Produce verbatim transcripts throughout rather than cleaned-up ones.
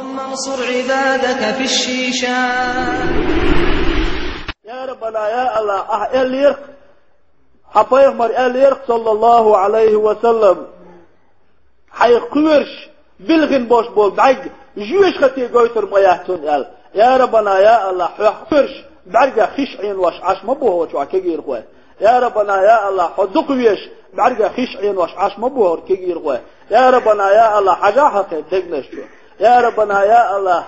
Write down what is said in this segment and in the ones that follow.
اللهم انصر عبادك في الشيشان. Я Раббана, я Аллах, ахь эллера, хьан пайхамар эллера, саллаллаху Ӏалайхи ва саллам, хьайх кхоьруш, билхина болуш болу бӀаьрг жоьжахате гойтур ма яц хьуна аьлла. Я Раббана, я Аллах, хьох кхоьруш, бӀаьргах хиш Ӏенош Ӏаш ма бу хӀокху чохь кегийрхой. Я Раббана, я Аллах, хьо дукха веш, бӀаьргах хиш Ӏенош Ӏаш ма бу хӀокху кегийрхой. Я Раббана, я Аллах, хьажахьа хьан дегнаш чу. Я Раббана, я Аллах,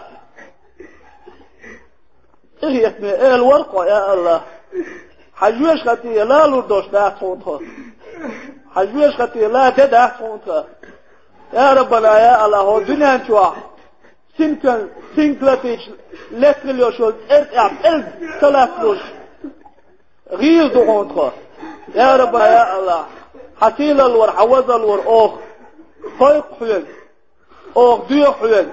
къинхетаме Эла вара хьо, я Аллах. Хьан жоьжахате лалур долуш дац хьуна тхо. Хьан жоьжахате ла де дац хьуна тхо. Я Раббана, я Аллах, хӀокху дуьнен чохь синкан, синкалатича летта хила йолуш йолу цӀеркъехь пӀелг ца латталуш гӀийла ду хьуна тхо. Я Раббана, я Аллах, хьан сийлаллора, хьан вазаллора оха кхойкху хьоьга, оха доьху хьоьга,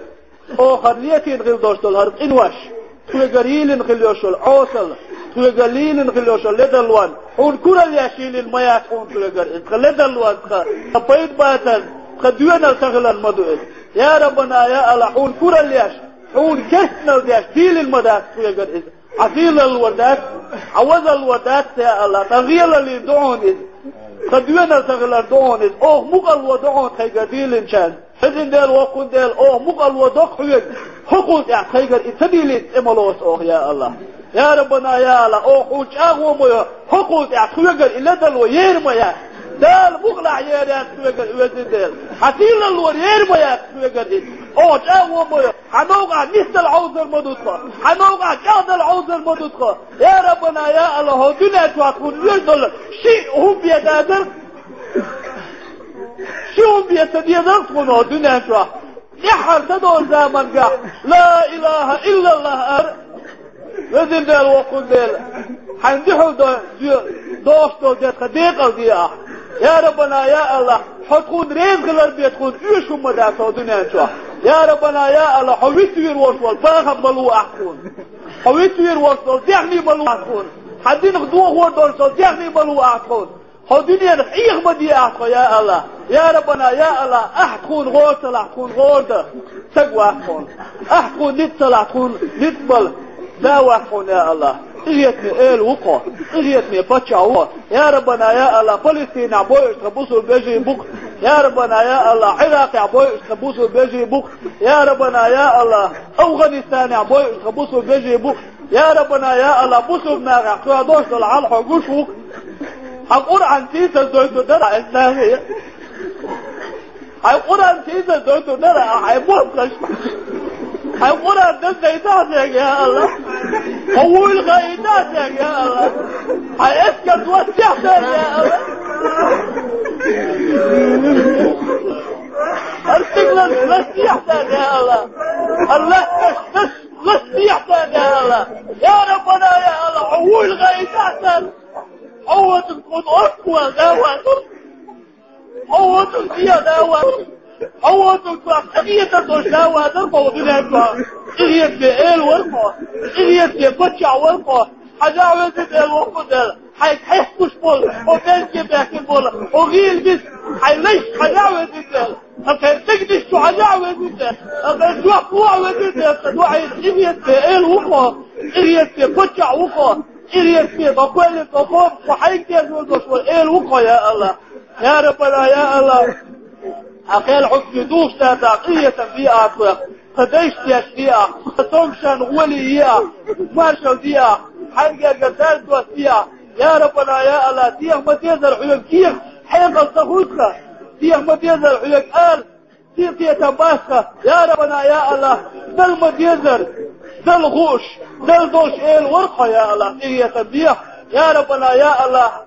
оха хӀара летийна хила долуш долу хӀара къинош, тхоьгара йийлина хила йолуш йолу Ӏесалла, тхоьгара йийлина хила йолуш йолу ледарлонна, хьуна куралла еш йийлина ма яц хьуна тхоьгара иза, тхан ледарлонна, тхан, тхан пайда бацарна, тхан доьналла ца хиларна ма ду иза. Я Раббана, я Аллах, хьуна куралла еш, хьуна кестнал деш, дийлина ма дац тхоьгара иза. Хьан сийлаллора дац, хьан вазаллора дац, я Аллах, тхан гӀийлаллин ду хьуна иза. Тхан доьналла ца хилар ду хьуна иза. Оха мукъарло до хьуна тхайгара дийлинчарна. Везан Дела, воккхун Дела, оха мукъарло до хьоьга, хӀокхул тӀехь тхайгара и ца дийлийта цӀе ма лоцу оха, я Аллах. Я Раббана, я Аллах, оха хьуна чӀагӀо ма йо, хӀокхул тӀехь тхоьгара и ледарло ер ма яц. Дала мукъалахь ер яц тхоьгара, везан Дела. Хьан сийлаллора ер ма яц тхоьгара иза. Оха чӀагӀо ма йо. Хьан новкъахь нисдала Ӏовзар ма ду тхо. Хьан новкъахь чӀагӀдала Ӏовзар ма ду тхо. Я Раббана, я Аллах, хӀокху дуьнен чохь тхуна оьшуш долу ши хӀума бен дезара. Ши хӀума бен ца дезара тхуна хӀокху дуьнен чохь. ТӀаьххьара ца долу заманчохь ла илаха иллаллах ара. Везан Дела, воккхун Дела, хьайн дуьхьал до-, доьхуш долу де тхан декъал де ахь. Я Раббана, я Аллах, хьо тхуна реза хилар бен тхуна оьшуш хӀума ма дац хӀокху дуьнен чохь. Я Раббана, я Аллах, хьо вицвийр волуш волу бахам ма ло ахь тхуна. Хьо вицвийр волуш волу дехний ма ло ахь тхуна. Хьан динах дохор долуш долу дехний ма ло ахь тхуна. Хьо дуьненах Ӏеха ма де ахь тхо, я Аллах. Я Раббана, я Аллах, ахь тхуна гӀора ца лахь, тхуна гӀора дан стаг вац тхуна. Ахь тхуна ницкъ ца лахь, тхуна ницкъ бала да вац тхуна, я Аллах. Къинхетаме Эла ву хьо, къинхетаме паччахь ву хьо. Я Раббана, я Аллах, Палестинехь бойуш тхан бусулба вежарий бу-кх. Я Раббана, я Аллах, Ӏиракъехь бойуш тхан бусулба вежарий бу-кх. Я Раббана, я Аллах, АфгӀанистанехь бойуш тхан бусулба вежарий бу-кх. Я Раббана, я Аллах, бусулба нахехь чохь долуш долу хьал хьо гуш ву-кх. Хьан Къуръан сийсаз дойтур дара хьайн нахе. Хьайн Къуръан сийсаз дойтур дара хьайн бохкаш. Хьайн Къуръан дан дайтахь дерг, я Аллах. Хьо вуйла хаийтахь дерг, я Аллах. Хьайн эскар ластехь дерг, я Аллах. Хьан стиглан ластехь дерг, я Аллах. Хьан ласташ ластехь дерг, я Аллах. Я Раббана, я Аллах, хьо вуйла хаийтахь дерг. Хьо воцург кхунна орцахвала да вацара. Хьо воцург дегӀ да вацара. Хьо воцург цхьа къинхетам долуш да вацара хьо дуьнен чохь. Къинхетаме Эла вара хьо. Къинхетаме паччахь вара хьо. Хьажахь, везан Дела, воккхун Дела, хьайга хьесташ болу, хьо бенке баьхкина болу, хьо гӀийла биса, хьайн лайш хьажахь, везан Дела. Ткъа кхеран дегнаш чу хьажахь, везан Дела. Ткъа кхеран жоп лохь, везан Дела. Ткъа дуьхьал къинхетаме Эла ву хьо. Къинхетаме паччахь ву хьо. Къинхетаме дӀакхоьллина тхо, хьайга дезаш волу Эла ву хьо, я Аллах. Я Раббана, я Аллах. Хьан кхел хьуьгчу духуш дацахь, къинхетам бе ахь тхох. Тхан дайшна деш де ахь, тхан цомгушарна гӀоли е ахь, маршалла де ахь, хьайн гергара дарба доссаде ахь. Я Раббана, я Аллах, деха ма дезара хьоьга кехат, хьекъал ца хуьлу тхан. Деха ма дезара хьоьга ала, синкхетам бац тхан. Я Раббана, я Аллах, дала ма дезара, дала хууш, дала долуш Эла вара хьо, я Аллах, къинхетам бе. Я Раббана, я Аллах,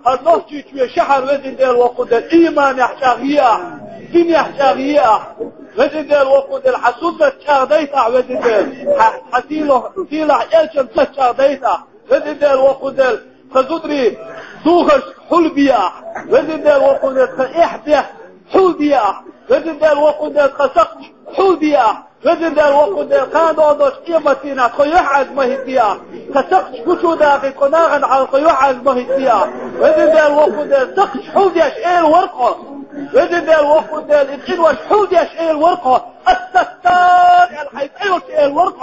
хӀара Нохчийчоь шахьар, везан Дела, воккхун Дела, ийманехь чӀагӀъе ахь, динехь чӀагӀъе ахь. Везан Дела, воккхун Дела, хьан суннат чӀагӀдайта ахь, везан Дела. Хьан, хьан сийлахь, сийлахь элчан суннат чӀагӀдайта ахь. Везан Дела, воккхун Дела, тхан зударийн духарш хьулбе ахь. Везан Дела, воккхун Дела, тхан эхь-бехк хьулде ахь. Везан Дела, воккхун Дела, тхан сакхташ хьулде ахь. Везан Дела, воккхун Дела, кхана долуш къематдийнахь тхо юьхьӀаьржа ма хӀиттаде ахь. Тхан сакхташ гучудаккхий, тхо нахана хьалха юьхьӀаьржа ма хӀиттаде ахь. Везан Дела, воккхун Дела, сакхташ хьулдеш Эла вара хьо. Везан Дела, воккхун Дела, и къинош хьулдеш Эла вара хьо. Ас-Саттар!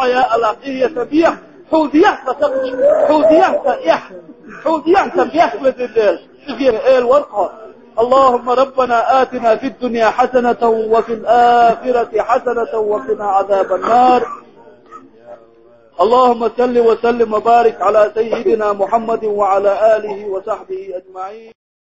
يا الله، إيه يا سبيح، حودية فتقش، حودية فإح، حودية سبيح ودلال، إيه يا إيه الورقة. اللهم ربنا آتنا في الدنيا حسنة وفي الآخرة حسنة وقنا عذاب النار. اللهم صل وسلم وبارك على سيدنا محمد وعلى آله وصحبه أجمعين.